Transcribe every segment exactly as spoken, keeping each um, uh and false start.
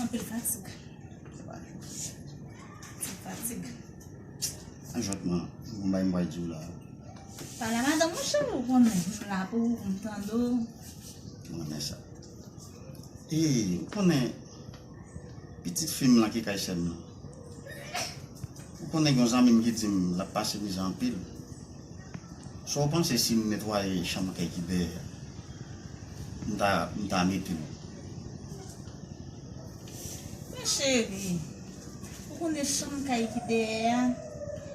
Anpil fatig. Ti fatig. An jòt mwen, mwen bay mwen di w la. Pale a madanm ou cheri, ou konnen. M la pou ou, m tande w. Mwen renmen sa. E, ou konnen, pitit fi m lan ki kay sè m nan. Ou konnen gen yon zanmi m ki di m l ap pase mizè anpil. Sa w panse si m netwaye chanm kay ki dèyè a? M ta, m ta mete l. Men cheri, ou konnen chanm kay ki dèyè a,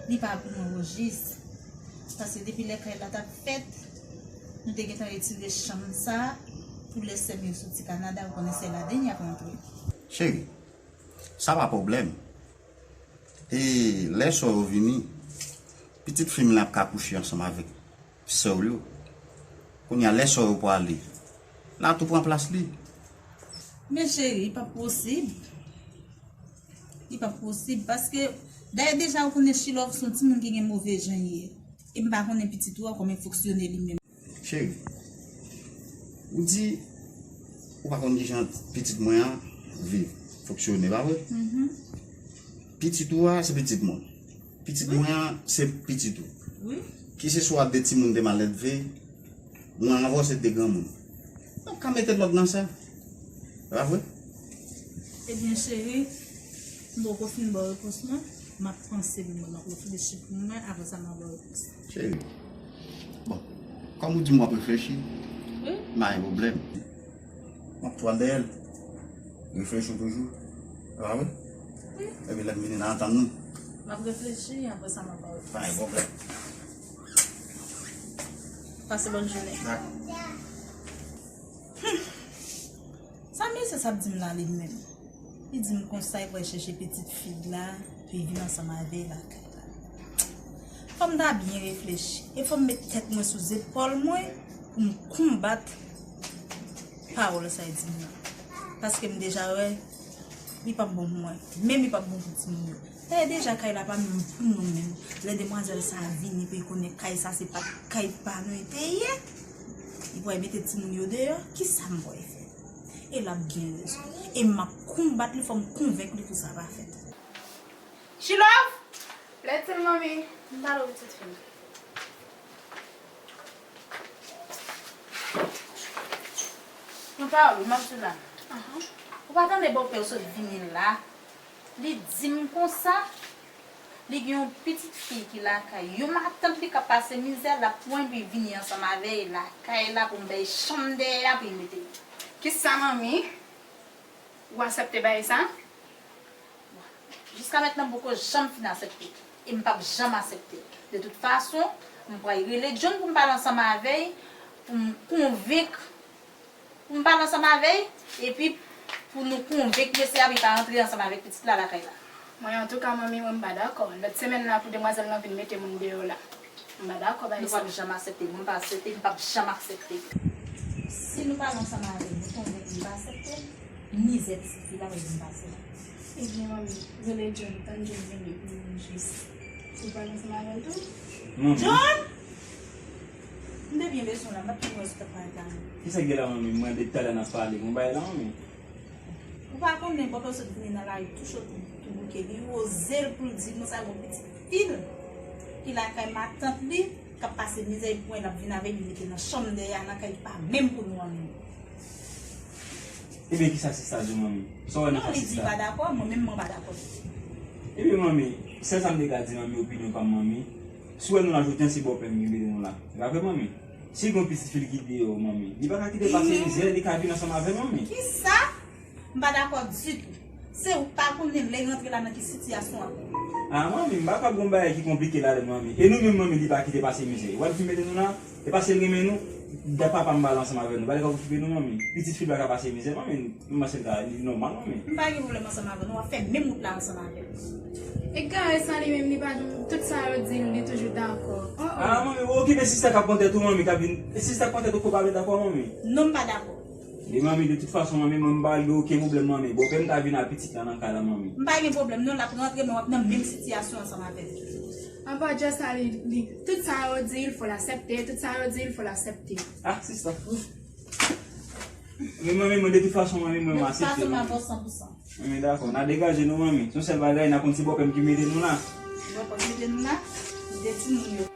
li pa pou mwen Rojis. Paske depi lè kay la t ap fèt, nou te gentan retire chanm sa pou lè sè m yo soti Kanada, ou konnen sè Laden y ap rantre. Cheri, sa pa pwoblèm. E lè sè w yo vini, pitit fi m lan ap ka kouche ansanm avèk sè w yo. Kounye a, lè sè w yo prale, l a tou pran plas li. Men cheri, li p ap posib. Li p ap posib, paske dayè deja ou konnen Chilòv se yon timoun ki gen move jan li ye. E m pa konnen pitit ou a kòman l fonksyone li menm. Cheri, ou di ou pa konn kijan pitit mwen an viv, fonksyone, pa vre? Mhm. Pitit ou a se pitit mwen. Pitit Wi. mwen an se pitit ou. Wi. Kiseswa de timoun te maledve, mwen anvan w se de granmoun. Nou ka mete lòd nan sa. E pa vre? Ebyen, cheri, m poko fin ba w repons mwen. M ap panse pou mwen, m ap reflechi pou mwen, apre sa m ap ba w repons. Cheri, bon, kòm ou di m w ap reflechi, Wi. m pa gen pwoblèm. M ap tou al dèyè l. Reflechi w toujou. E pa vre? Wi. Epi lè m vini, n a atann nou. M ap reflechi, apre sa m ap ba w repons. Pa gen pwoblèm. Pase bòn jounen. Dakò. Hmm. Sa mesye sa ap di m la li menm? Li di m konsa li pral chèche pitit fi l la pou li vin ansanm avè l lakay la. Fò m ta byen reflechi e fò m met tèt mwen sou zepòl mwen pou m konbat pawòl sa li di m nan. Paske m deja wè li p ap bon pou mwen, menm li p ap bon pou timoun yo. Dayè deja kay la pa menm pou nou menm. Lè demwazèl sa a vini pou li konnen kay sa se pa t kay pa nou li te ye, li pral mete timoun yo deyò, kisa m pral fè? E l ap gen rezon. E m ap konbat li, fò m konvenk li pou sa pa fèt. Chilòv! Lèt sèl manmi. M pale w pitit fi m. Pran pawòl ou, m ap di w la. Ou pa tande bòpè w sot vini la? Li di m konsa, li gen yon pitit fi ki lakay yon matant li k ap pase mizè, l ap pran pou l vini ansanm avè l lakay la pou m bay chanm dèyè a pou l mete. Kisa manmi? Ou aksepte bagay sa? Jiska mentnan m poko janm fin aksepte. E m p ap janm aksepte. De tout fason, m pral rele John pou m pale ansanm avè l, pou m konvenk, pou m pale ansanm avè l, epi pou nou konvenk mesye a pou l pa rantre ansanm avèk pitit la lakay la. Mwen, antouka, manmi, mwen, m pa dakò. Lòt semèn la, pou demwazèl lan vin mete moun deyò la. M pa dakò bay sa. Nou p ap janm aksepte. Mwen pa aksepte, m p ap janm aksepte. Si nou pale ansanm avè l, nou konvenk li pa aksepte, mizè pitit fi la pral vin pase la. Ebyen, manmi, rele John, tann John vini pou nou jis. Ou pale ansanm avè l tou? Manmi. John! M te byen bezwen w la, m pa t konn wè si w t ap pale la. Kisa k gen la, manmi? Mwen, depi talè n ap pale. Gon bagay la, manmi? Ou pa konnen bòpè w sot vini nan lari tou cho tou, tou bouke. Li oze l pou l di nou sa gon pitit fi l ki lakay matant li k ap pase mizè, epi l ap vin avè l, li mete nan chanm dèyè a, nan kay pa menm pou nou an menm. Ebyen, kisa sista di w, manmi? Sa w wè nan ka sista? Non, li di li pa dakò, mwen menm mwen pa dakò. Ebyen, manmi, sèl sa m te ka di, manmi, opinyon pa m, manmi. Si w wè nou la jodi a, se bòpè m ki mete nou la. E pa vre, manmi? Si gon pitit fi l ki deyò, manmi, li pa ka kite l pase mizè, li ka vin ansanm avè l, manmi. Kisa? M pa dakò ditou. Se ou k pa konnen lè l rantre la nan ki sitiyasyon l ap. A, manmi, m pa kwè gon bagay ki konplike ladann, manmi. E nou menm, manmi, li pa kite pase mizè. W ap vin mete nou la, e paske l renmen nou, dat papa m pale ansanm avè nou. Pa t ka okipe nou, manmi. Pitit fi l pa ka pase mizè, manmi. M panse l ka, li nòmal, manmi. M pa gen pwoblèm ansanm avè nou, w ap fè menm wout la ansanm avè l. E kare sa li menm, li pa janm, tout sa yo di l, li toujou dakò. Oh, oh. A, manmi, ou okipe sista k ap pran tèt ou, manmi, k ap vin, e sista k pran tèt ou, ko pa vin dakò, manmi? Non, m pa dakò. E manmi, de tout fason, manmi, mwen m pa gen okenn pwoblèm, manmi. Bòpè m ta vin ak pitit la nan kay la, manmi. M pa gen pwoblèm, non, l ap rantre, men w ap nan menm sitiyasyon ansanm avè l. Apa Jess la, li, li, tout sa yo di l, fò l aksepte, tout sa yo di l, fò l aksepte. Ah, sista. Men manmi, mwen, de tout fason, manmi, mwen, m aksepte, manmi. De tout fason, m ap san pou san. Manmi, dakò, n a degaje nou, manmi. Se yon sèl bagay, n a konn se bòpè m ki mete nou la. Bòpè mete nou la, de timoun yo.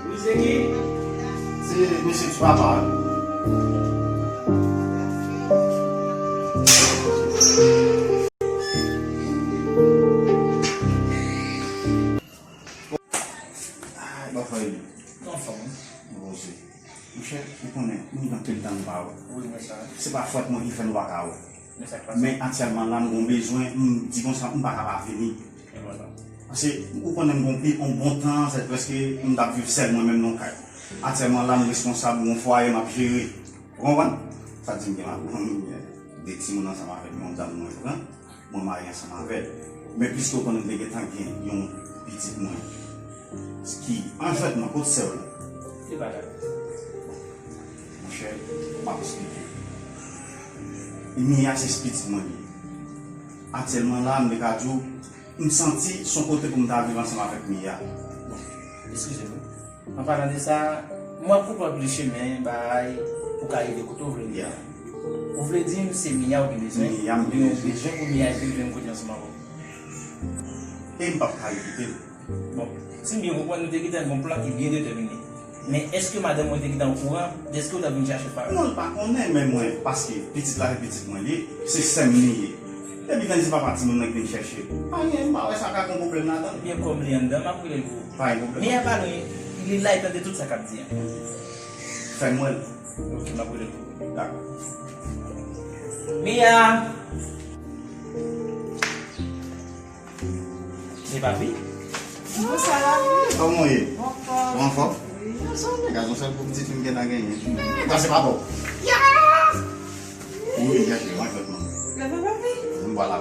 Wi, se ki? Se mesye ti papa. Ay, bòfè li. Anfòm. Bon, se. Monchè, ou konnen, nou gen anpil tan nou pa wè. Wi, mwen sa. Se pa fòt mwen ki fè nou pa ka wè. Men sa k pase? Men aktyèlman la, m gon bezwen, m di konsa, m pa ka pa vini. E vwala. Paske ou konnen m gon pi, on bon tan, se prèske m t ap viv sèl mwen menm nan kay. Aktyèlman la, m responsab yon fwaye m ap jere. Ou konprann? Sa di m gen madanm, m gen de timoun ansanm avèk yon dam mwen pran. Mwen marye ansanm avè l. Men piske w konnen m te gentan gen yon pitit mwen ki anfèt mwen kot sè w la. Li pa la. Monchè, m ap eksplike. Mia se pitit mwen li ye. Aktyèlman la, m te ka di w, m santi se yon kote pou m ta viv ansanm avèk Mia. Bon, eskize mwen. An palan de sa, mwen ap koupe anpil chemen, bay, pou ka rive kote w vle rive. Ou vle di m se Mia ou gen bezwen? Mia m gen bezwen. Ou gen bezwen pou Mia rive menm kote ansanm avè w? E m p ap ka evite l. Bon, si m byen konprann, nou te gentan gen yon plan ki byen detèmine. Men èske madanm mwen te gentan okouran dèske w t ap vin chache l? Non, l pa konnen, men mwen, paske pitit la se pitit mwen li ye, se sè m li ye. Depi tan se papa timoun nan ki vin chèche. Pa gen, m pa wè sa ka gen pwoblèm ladan. Ebyen, kòm li anndan, m ap rele l pou ou. Pa gen pwoblèm. Mia pa lwen, li la, li tande tout sa k ap di an. Fè m wè l. Ok, m ap rele l pou ou. Dakò. Mia! Se papi? Bonswa, papi. Kòman w ye? Anfòm. Ou anfòm? Wi. Ansanm, gazon sèl pou pitit fi m gentan genyen. Pase pa bò. Ya! Wi, gèt li, mwen fèt non. Leve papi. M pa la.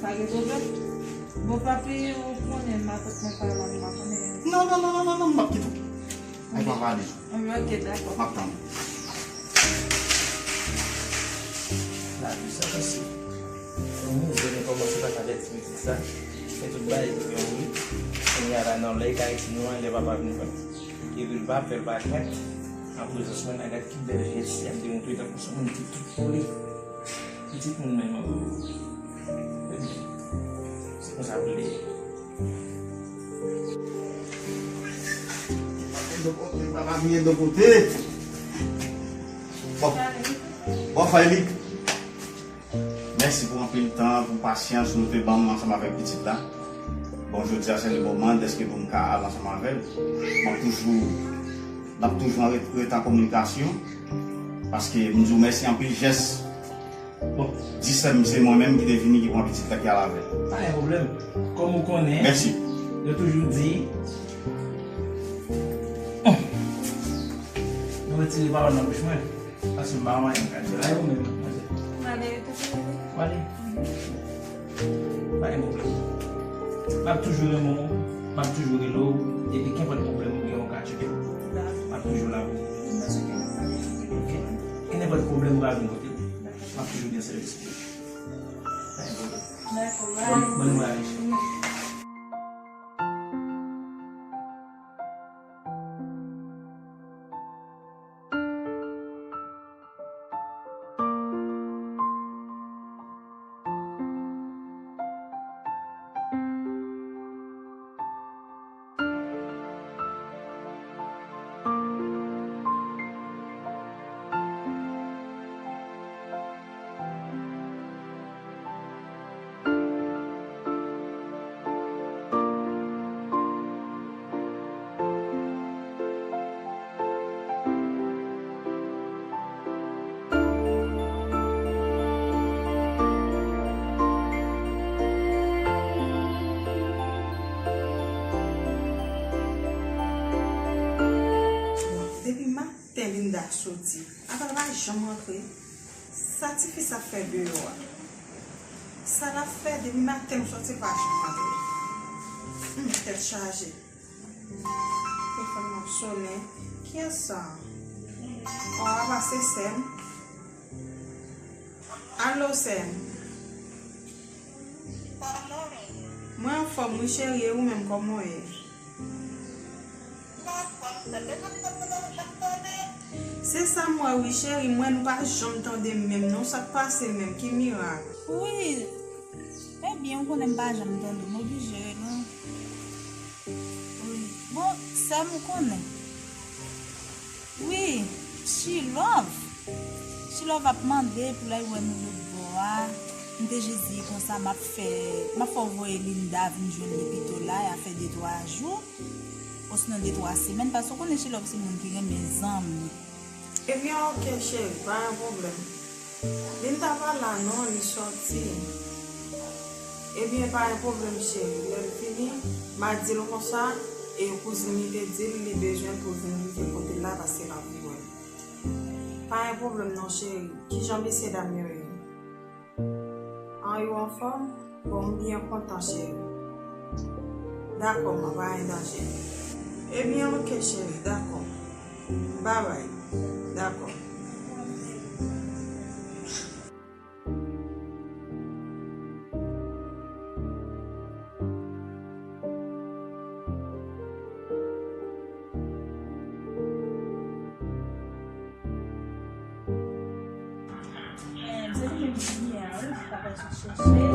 Pa gen pwoblèm. Bon, papi, ou konnen matant mwen pa la, m pa konnen. Non, non, non, non, non, non, m p ap kite w. Ou pa pale. Anben, ok, dakò. M ap tann. Lavi sa pase. Yon moun jwenn kòmanse pa ka lè ti pitit sa. Men tout bagay ki gen woule. Kounye a la, nan lè kay ti nou an, lè papa vin pran. Epi l pa fè l pa jwenn. An prezans mwen, la gad ki bèl jès li ap demontre tankou se yon moun ki tout pou li. Pitit moun menm an. Se konsa pou l ye. Papa vire de kote. Bon. Bon, Fayli. Mèsi pou anpil tan, pou pasyans nou te ban m ansanm avèk pitit la. Bon, jodi a se le moman dèske pou m ka al ansanm avè l. M ap toujou, n ap toujou an ret-, ret an kominikasyon. Paske m di w mèsi anpil jès. Bon, di sè m se mwen menm ki te vini ki pran pitit la ki al avè l. Pa gen pwoblèm. Kòm ou konnen, mèsi, yo toujou di, nou retire pawòl nan bouch mwen. Paske m pa wè anyen m ka di la, e ou menm, madmwazèl? M ale, wi, tonton. W ale? Pa gen pwoblèm. M ap toujou renmen w, m ap toujou rele w, epi kenpòt pwoblèm ou gen, ou ka tcheke m. Dakò. M ap toujou la pou ou. M panse ke m ap pale. Ok. Kenpòt pwoblèm ou ka vin kote m. Dakò. M ap toujou gen sèvis pou ou. Pa gen pwoblèm. Dakò, bye. Bòn, bòn vwayaj. Depi maten Linda soti, apa l pa janm rantre? Sa tifi sa ap fè deyò a? Sa l ap fè depi maten m soti pa janm antre? Hmm, tèt chaje. Telefòn nan ap sonnen. Kiyès sa? O, apa se sè m. Alo, sè m. Mwen anfòm wi, cheri, e ou menm, kòman w ye? Se sa m wè wi, cheri, m wè nou pa janm tande m menm non, sa k pase menm, ki mirak? Wi, ebyen, ou konnen m pa janm tande w, m oblije rele w. Wi. Bon, sè m, ou konnen. Wi, Chilove. Chilove ap mande pou l al wè nou lòt bò a. M te jis di konsa m ap fè, m ap fè w voye Linda vin jwenn li pito la, y a fè de twa jou, osinon de twa semèn, paske w konnen Chilove se moun ki renmen zanmi. Ebyen, oke, cheri, pa gen pwoblèm. Linda pa la non, li sòti. Ebyen, pa gen pwoblèm, cheri. Lè l vini, m a di l konsa, e kouzin li te di l li bezwen l pou l vin rive kote l la, paske l anvi wè l. Pa gen pwoblèm non, cheri. Kijan mesye dam yo ye? An, yo anfòm? Bon, m byen kontan, cheri. Dakò, man, pa gen danje. Ebyen, oke, cheri, dakò. Babay. Dakò. Eh, se li menm ki byen a, wi, ki ta pral chèche.